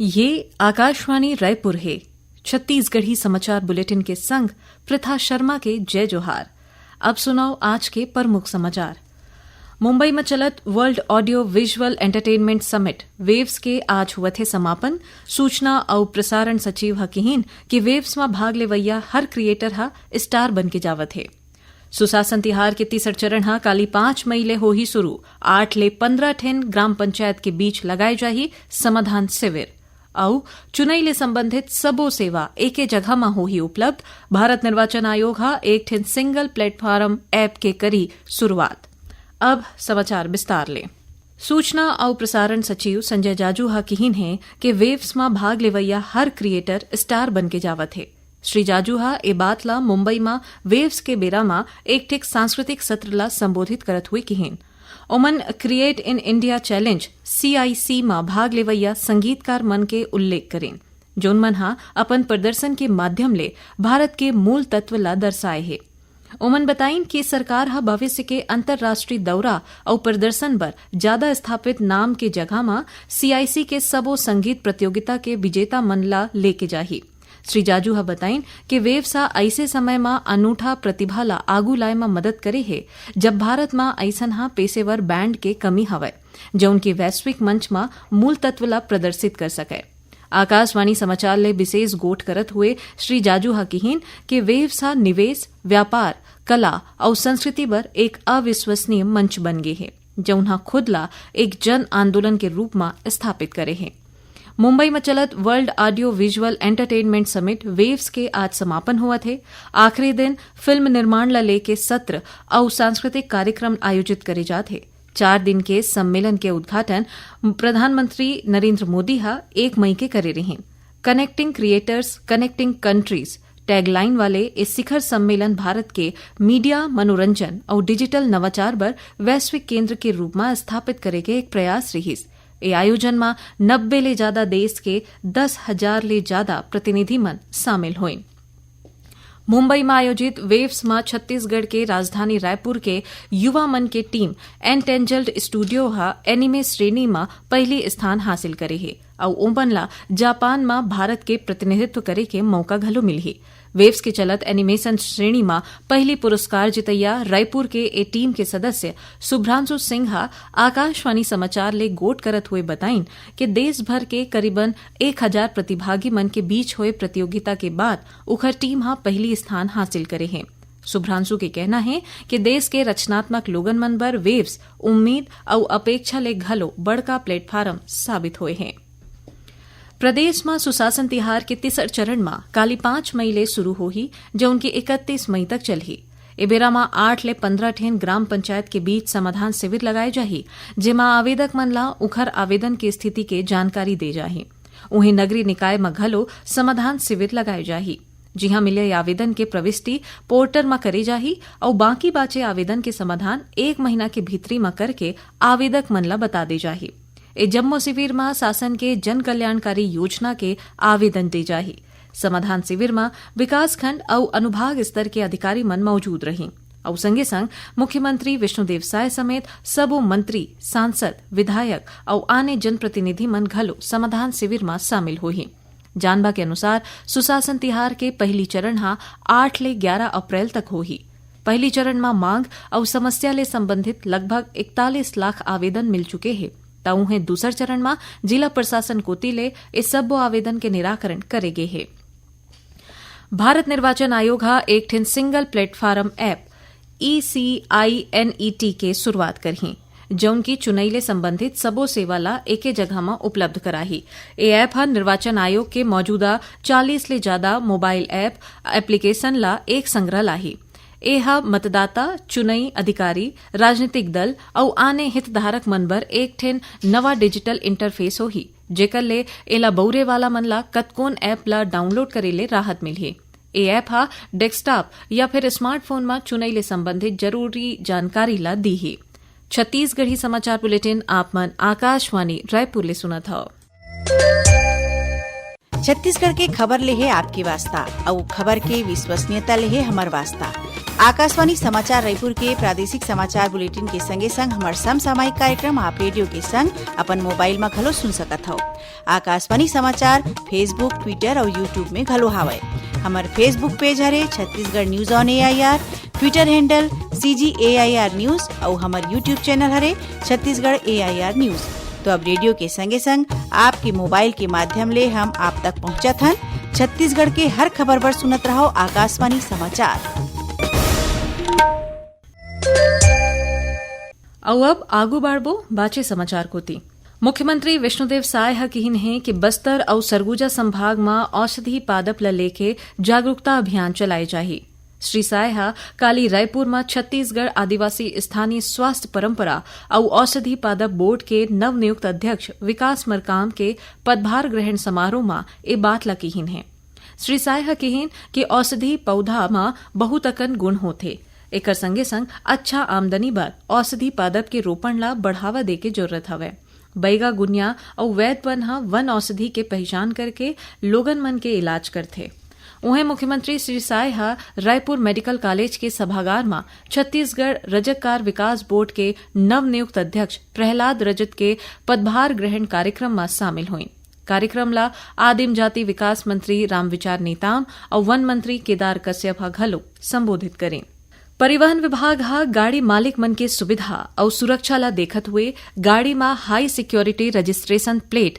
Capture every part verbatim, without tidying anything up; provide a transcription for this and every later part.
ये आकाशवाणी रायपुर हे। छत्तीसगढ़ी समाचार बुलेटिन के संग प्रथा शर्मा के जय जोहार। अब सुनव आज के प्रमुख समाचार। मुंबई म चलत World Audio Visual Entertainment Summit, waves, के आज होवत हे समापन। सूचना अउ प्रसारण सचिव ह किहिन कि वेव्स म भाग लेवइया हर क्रिएटर ह स्टार बन के जावत हे। सुशासन तिहार के तीसर चरण ह काली पाँच मई ले होही शुरू। आठ ले पंद्रह ठेन ग्राम पंचायत के बीच लगाए जाही समाधान शिविर। अउ चुनई ले संबंधित सबो सेवा एके जगह म होही उपलब्ध। भारत निर्वाचन आयोग ह एक ठेन सिंगल प्लेटफॉर्म ऐप के करी शुरुआत। अब समाचार विस्तार ले। सूचना अउ प्रसारण सचिव संजय जाजू ह किहिन हे कि वेव्स म भाग लेवइया हर क्रिएटर स्टार बन के जावत हे। श्री जाजू ह ए बात ल मुंबई म वेव्स के बेरा म एक ठिक सांस्कृतिक सत्र ल संबोधित करत हुए किहिन। ओमन Create in India Challenge, C I C, म भाग लेवइया संगीतकार मन के उल्लेख करिन, जोन मन ह अपन प्रदर्शन के माध्यम ले भारत के मूल तत्व ल दर्शाए हे। ओमन बताइन कि सरकार ह भविष्य के अंतर्राष्ट्रीय दौरा अउ प्रदर्शन बर जादा स्थापित नाम के जगह म C I C के सबो संगीत प्रतियोगिता के विजेता मन ल लेके जाही। श्री जाजू ह बताइन कि वेव्स ह अइसे समय म अनूठा प्रतिभा ल आगू लाए म मदद करे हे, जब भारत म अइसन ह पेशेवर बैंड के कमी हवय, जउन के वैश्विक मंच म मूल तत्व ल प्रदर्शित कर सकय। आकाशवाणी समाचार ले विशेष गोठ करत हुए श्री जाजू ह किहिन कि वेव्स ह निवेश, व्यापार, कला अउ संस्कृति बर एक अविश्वसनीय मंच बन गे हे, जउन ह खुद ला एक जन आंदोलन के रूप म स्थापित करे हे। मुंबई म चलत World Audio Visual Entertainment Summit, waves, के आज समापन होवत हे। आखिरी दिन फिल्म निर्माण ल लेके सत्र अउ सांस्कृतिक कार्यक्रम आयोजित करे जात हे। चार दिन के सम्मेलन के उद्घाटन प्रधानमंत्री नरेंद्र मोदी ह एक मई के करे रिहिन। Connecting Creators, Connecting Countries tagline वाले ए शिखर सम्मेलन भारत के मीडिया, मनोरंजन अउ डिजिटल नवाचार बर वैश्विक केंद्र के रूप म स्थापित करे के एक प्रयास रिहिस। ए आयोजन म नब्बे ले जादा देश के दस हजार ले जादा प्रतिनिधि मन शामिल होइन। मुंबई म आयोजित वेव्स म छत्तीसगढ़ के राजधानी रायपुर के युवा मन के टीम एनटेंजल्ड स्टूडियो ह एनिमे श्रेणी म पहिली स्थान हासिल करे हे अउ ओमन ला जापान म भारत के प्रतिनिधित्व करे के मौका घलो मिलही। वेव्स के चलत एनिमेशन श्रेणी म पहिली पुरस्कार जितैया रायपुर के ए टीम के सदस्य शुभ्रांशु सिंह ह आकाशवाणी समाचार ले गोठ करत हुए बताइन कि देश भर के करीबन एक हजार प्रतिभागी मन के बीच होए प्रतियोगिता के बाद उखर टीम ह पहिली स्थान हासिल करे हे। शुभ्रांशु के कहना हे कि देश के रचनात्मक लोगन मन बर वेव्स उम्मीद अउ अपेक्षा ले घलो बड़का प्लेटफॉर्म साबित होए हे। प्रदेश म सुशासन तिहार के तीसर चरण म काली पाँच मई ले शुरू होही, जउन की इकतीस मई तक चलही। ए बेरा म आठ ले पंद्रह ठेन ग्राम पंचायत के बीच समाधान शिविर लगाए जाही, जेमा आवेदक मन ला उखर आवेदन के स्थिति के जानकारी दे जाही। उहें, नगरीय निकाय म घलो समाधान शिविर लगाए जाही, जिहां मिले आवेदन के प्रविष्टि पोर्टल म करे जाही अउ बाकी बाचे आवेदन के समाधान एक महीना के भीतरी म करके आवेदक मन ला बता दे जाही। ए जम्मो शिविर म शासन के जन कल्याणकारी योजना के आवेदन दे जाही। समाधान शिविर म विकासखंड अउ अनुभाग स्तर के अधिकारी मन मौजूद रही अउ संगे संग मुख्यमंत्री विष्णुदेव साय समेत सबो मंत्री, सांसद, विधायक अउ आने जनप्रतिनिधि मन घलो समाधान शिविर म शामिल होही। जानबा के अनुसार, सुशासन तिहार के पहिली चरण ह आठ ले ग्यारा अप्रैल तक होही। पहिली चरण म मांग अउ समस्या ले संबंधित लगभग इकतालीस लाख आवेदन मिल चुके हे, त उहें दूसर चरण म जिला प्रशासन कोति ले ए सब्बो आवेदन के निराकरण करे गे हे। भारत निर्वाचन आयोग ह एक ठिन single platform app, E C I N E T, के शुरुआत करही, जउन की चुनई ले संबंधित सबो सेवा ला एके जगह म उपलब्ध कराही। ए ऐप ह निर्वाचन आयोग के मौजूदा चालीस ले जादा मोबाइल ऐप, एप्लीकेशन ला एक संग लाही। ए ह मतदाता, चुनई अधिकारी, राजनीतिक दल अउ आने हितधारक मन बर एक ठेन नवा डिजिटल इंटरफेस होही, जेकर ले एला बउरे वाला मन ला कतकोन ऐप ला डाउनलोड करे ले राहत मिलही। ए ऐप ह डेस्कटॉप या फिर स्मार्टफोन म चुनई ले संबंधित जरूरी जानकारी ला दीही। छत्तीसगढ़ी समाचार बुलेटिन आप मन आकाशवाणी रायपुर ले सुनत हव। छत्तीसगढ़ के खबर ले हे आपके वास्ता, अउ खबर के विश्वसनीयता ले हे हमर वास्ता। आकाशवाणी समाचार रायपुर के प्रादेशिक समाचार बुलेटिन के संगे संग हमर समसामयिक कार्यक्रम आप रेडियो के संग अपन मोबाइल म घलो सुन सकत हव। आकाशवाणी समाचार Facebook, Twitter अउ YouTube में घलो हावय। हमर Facebook पेज हरे Chhattisgarh news on AIR, Twitter handle CG AIR news अउ हमर YouTube चैनल हरे छत्तीसगढ़ एआईआर न्यूज। तो अब रेडियो के संगे संग आपके मोबाइल के माध्यम ले हम आप तक पहुंचत हन। छत्तीसगढ़ के हर खबर बर सुनत रहव आकाशवाणी समाचार। अउ अब आगू बाढ़बो बाचे समाचार कोति। मुख्यमंत्री विष्णुदेव साय ह किहिन हे कि बस्तर अउ सरगुजा संभाग म औषधि पादप ल लेके जागरूकता अभियान चलाए जाही। श्री साय ह काली रायपुर म छत्तीसगढ़ आदिवासी स्थानीय स्वास्थ्य परंपरा अउ औषधि पादप बोर्ड के नवनियुक्त अध्यक्ष विकास मरकाम के पदभार ग्रहण समारोह म ए बात ल किहिन हे। श्री साय ह किहिन कि औषधि पौधा म बहुत अकन गुण होथे, एकर संगे संग अच्छा आमदनी बर औषधि पादप के रोपण ल बढ़ावा दे के जरूरत हवय। बैगा गुनिया अउ वैद मन ह वन औषधि के पहचान करके लोगन मन के इलाज करथे। उहें मुख्यमंत्री श्री साय ह रायपुर मेडिकल कॉलेज के सभागार म छत्तीसगढ़ रजककार विकास बोर्ड के नवनियुक्त अध्यक्ष प्रहलाद रजक के पदभार ग्रहण कार्यक्रम म शामिल होइन। कार्यक्रम ला आदिम जाति विकास मंत्री रामविचार नेताम अउ वन मंत्री केदार कश्यप ह घलो संबोधित करिन। परिवहन विभाग ह गाड़ी मालिक मन के सुविधा अउ सुरक्षा ला देखत हुए गाड़ी म high security registration plate,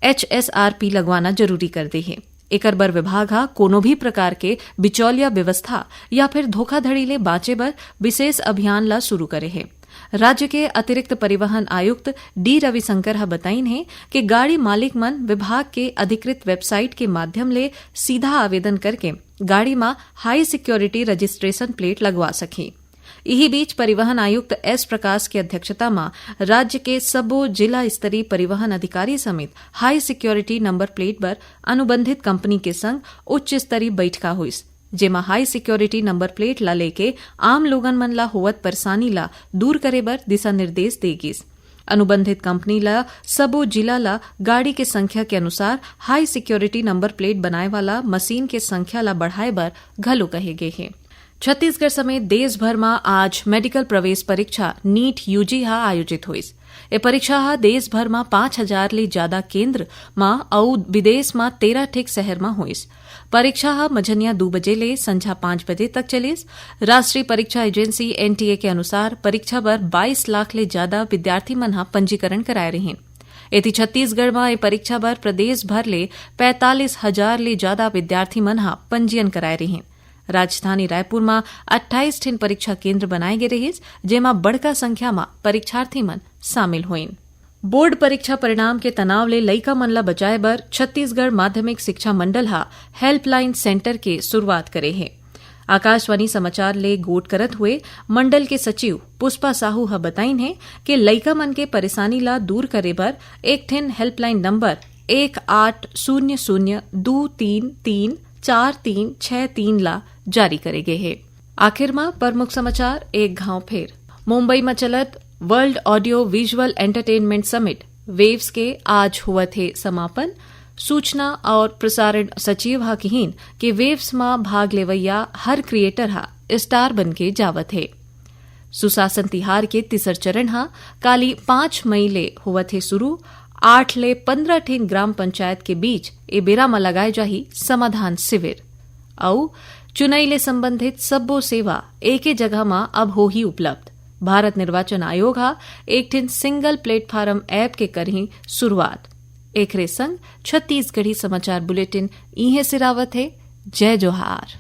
HSRP, लगवाना जरूरी कर दे हे। एकर बर विभाग ह कोनो भी प्रकार के बिचौलिया व्यवस्था या फिर धोखाधड़ी ले बांचे बर विशेष अभियान ला शुरू करे हे। राज्य के अतिरिक्त परिवहन आयुक्त डी रविशंकर ह बताइन हे कि गाड़ी मालिक मन विभाग के अधिकृत वेबसाइट के माध्यम ले सीधा आवेदन करके गाड़ी म हाई सिक्योरिटी रजिस्ट्रेशन प्लेट लगवा सकही। इही बीच परिवहन आयुक्त एस प्रकाश के अध्यक्षता म राज्य के सबो जिला स्तरीय परिवहन अधिकारी समेत हाई सिक्योरिटी नंबर प्लेट बर अनुबंधित कंपनी के संग उच्च स्तरीय बैठका होइस, जेमा हाई सिक्योरिटी नंबर प्लेट ला लेके आम लोगन मन ला होवत परेशानी ला दूर करे बर दिशा निर्देश दे गिस। अनुबंधित कंपनी ला सबो जिला ला गाड़ी के संख्या के अनुसार हाई सिक्योरिटी नंबर प्लेट बनाए वाला मशीन के संख्या ला बढ़ाए बर घलो कहे गे हे। छत्तीसगढ़ समेत देश भर म आज मेडिकल प्रवेश परीक्षा, नीट यूजी, ह आयोजित होइस। ए परीक्षा ह देश भर म पाँच हजार ले जादा केंद्र म अउ विदेश म तेरह ठेक शहर म होइस। परीक्षा ह मझनिया दू बजे ले संझा पाँच बजे तक चलिस। राष्ट्रीय परीक्षा एजेंसी, एनटीए, के अनुसार परीक्षा बर बाईस लाख ले जादा विद्यार्थी मन ह पंजीकरण कराए रिहीन। एती छत्तीसगढ़ म ए परीक्षा बर प्रदेश भर ले पैंतालीस हजार ले जादा विद्यार्थी मन ह पंजीयन कराए रिहीन। राजधानी रायपुर म अट्ठाईस ठिन परीक्षा केंद्र बनाए गे रिहिस, जेमा बड़का संख्या म परीक्षार्थी मन शामिल होइन। बोर्ड परीक्षा परिणाम के तनाव ले लइका मन ल बचाए बर छत्तीसगढ़ माध्यमिक शिक्षा मंडल ह हेल्पलाइन सेंटर के शुरुआत करे हे। आकाशवाणी समाचार ले गोठ करत हुए मंडल के सचिव पुष्पा साहू ह बताइन हे कि लइका मन के परेशानी ला दूर करे बर एक ठिन हेल्पलाइन नंबर एक आठ शून्य शून्य दू तीन तीन चार तीन छह तीन ला जारी करे गे हे। आखिर म प्रमुख समाचार एक घांव फेर। मुंबई म चलत world audio visual entertainment summit, waves, के आज होवत हे समापन। सूचना और प्रसारण सचिव ह किहिन कि वेव्स म भाग लेवइया हर क्रिएटर ह स्टार बन के जावत हे। सुशासन तिहार के तीसर चरण ह काली पाँच मई ले होवत हे शुरू। आठ ले पंद्रह ठिन ग्राम पंचायत के बीच ए बेरा म लगाए जाही समाधान शिविर। अउ चुनई ले संबंधित सब्बो सेवा एके जगह म अब होही उपलब्ध। भारत निर्वाचन आयोग ह एक ठिन सिंगल प्लेटफॉर्म ऐप के करही शुरुआत। एकरे संग छत्तीसगढ़ी समाचार बुलेटिन इहें सिरावत हे। जय जोहार।